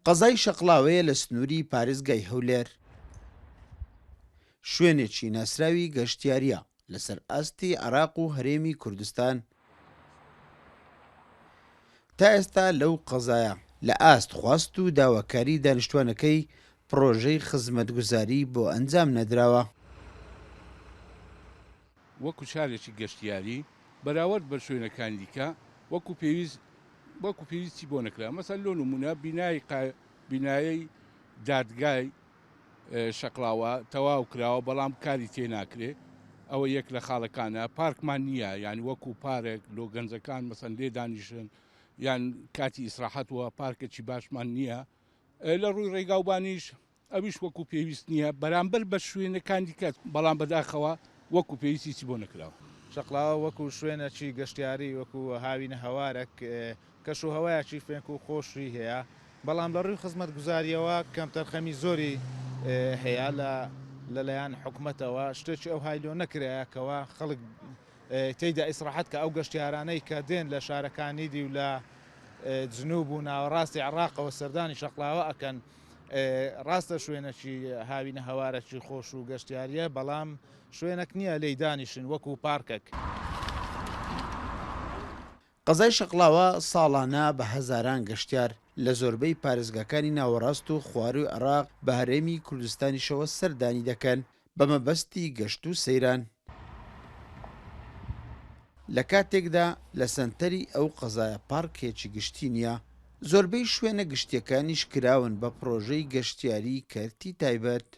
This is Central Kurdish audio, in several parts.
قەزای شەقڵاوەیە لە سنووری پارێزگای هەولێر. شوێنێکی ناسراوی گەشتیارییە لەسەر ئاستی عێراق و هەرێمی کوردستان. تا ئێستا لەو قەزایە لە ئاست خواست و داواکاری دانیشتوانەکەی پڕۆژەی خزمەتگوزاری بۆ ئەنجام نەدراوە. وەکو شارێکی گەشتیاری بەراوەرد بە شوێنەکانی دیکە وەکو پێویست وەکو پێویستی بۆ نەکرا مەسەن لۆ نمونە بینای بینایەی دادگای شەقڵاوە تەواو کراوە بەڵام کاری تێ ناکرێ ئەوە یەک لە خاڵەکانە پارکمان نییە یعنی وەکو پارێک لۆ گەنجەکان مەسەن لێ دانیشن یان کاتی ئیسراحەت وە پارکێکی باشمان نییە لە ڕووی ڕێگاوبانیش ئەویش وەکو پێویست نییە بەرامبەر بە شوێنەکانی دیکە، بەڵام بەداخەوە وەکو پێویست هیچی بۆ نەکراوە. شەقڵاوە وەکو شوێنەکی گەشتیاری وەکو هاوینە هەوارەک کەش و هەوایەکی فێنک و خۆشی هەیە، بەڵام لە ڕووی خزمەتگوزارییەوە کەمتەرخەمی زۆری هەیە لە لەلایەن حکومەتەوە شتێکی ئەوهای لۆ نەکرایە کەوا خەڵک تێیدا ئیسراحەت کە ئەو گەشتیارانەی کە دێن لە شارەکانی دی و لە جنوب و ناوەڕاستی عێڕاقەوە سەردانی شەقڵاوە ئەکەن ڕاستە شوێنەکی هاوینە هەوارەکی خۆش و گەشتیاریە بەڵام شوێنەک نییە لێی دانیشن وەکو پارکەک. قەزای شەقڵاوە ساڵانە بە هەزاران گەشتیار لە زۆربەی پارێزگاکانی ناوەڕاست و خوارووی عێراق بە هەرێمی کوردستانیشەوە سەردانی دەکەن بە مەبەستی گەشت و سەیران. لە کاتێکدا لە سەنتەری ئەو قەزایە پارکێکی گشتی نییە، زۆربەی شوێنە گشتییەکانیش کراون بە پڕۆژەی گەشتیاریی کەرتی تایبەت.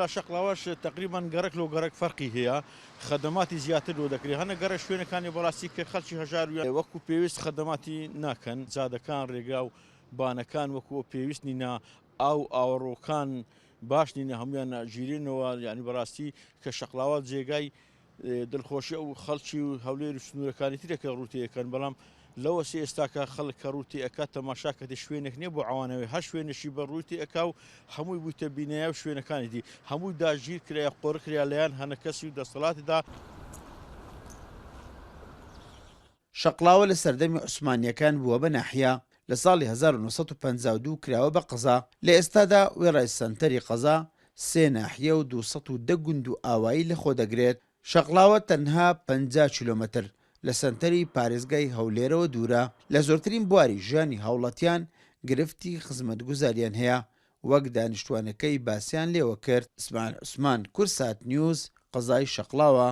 لە شەقڵاوەش تەقریبەن گەڕەک لۆ گەڕەک فەرقی هەیە خەدەماتی زیاتر لۆ دەکرێ هەنە گەڕەک شوێنەکانی بەڕاستی کە خەڵکی هەژار و وەکو پێویست خەدەماتی ناکەن جادەکان ڕێگا و بانەکان وەکو پێویست نینە ئاو ئاوەڕۆکان باش نینە هەمویان ئەگیرێنەوە یانی بەڕاستی کە شەقلاوە جێگای دڵخۆشی ئەو خەڵکی و هەولێر و سنوورەکانی ترە کە ڕووتێ ئەکەن بەڵام لەوە سێ ئێستاکە خەڵک کە ڕووتێ ئەکات تەماشا کەتێ شوێنێک نییە بۆ عوانەوەی هەر شوێنێکی بە ڕووی ئەکا و هەمووی بوویتە بینایە و شوێنەکانی دی هەمووی داگیر کرایە قۆڕ کرا لەیان هەنە کەسی و دەسەڵاتدا. شەقڵاوە لە سەردەمی عوسمانییەکان بووە بە ناحیە، لە ساڵی 1952 کراوە بە قەزا، لە ئێستادا وێڕای سەنتەری قەزا، سێ ناحیە و 210 گوند و ئاوایی لەخۆ دەگرێت. شەقڵاوە تەنها 50 کیلۆمەتر لە سەنتەری پارێزگای هەولێرەوە دوورە، لە زۆرترین بواری ژیانی هاوڵاتیان گرفتی خزمەتگوزاریان هەیە، وەک دانیشتوانەکەی باسیان لێوە کرد. ئیسماعیل عوسمان، کوردسات نیوز، قەزای شەقڵاوە.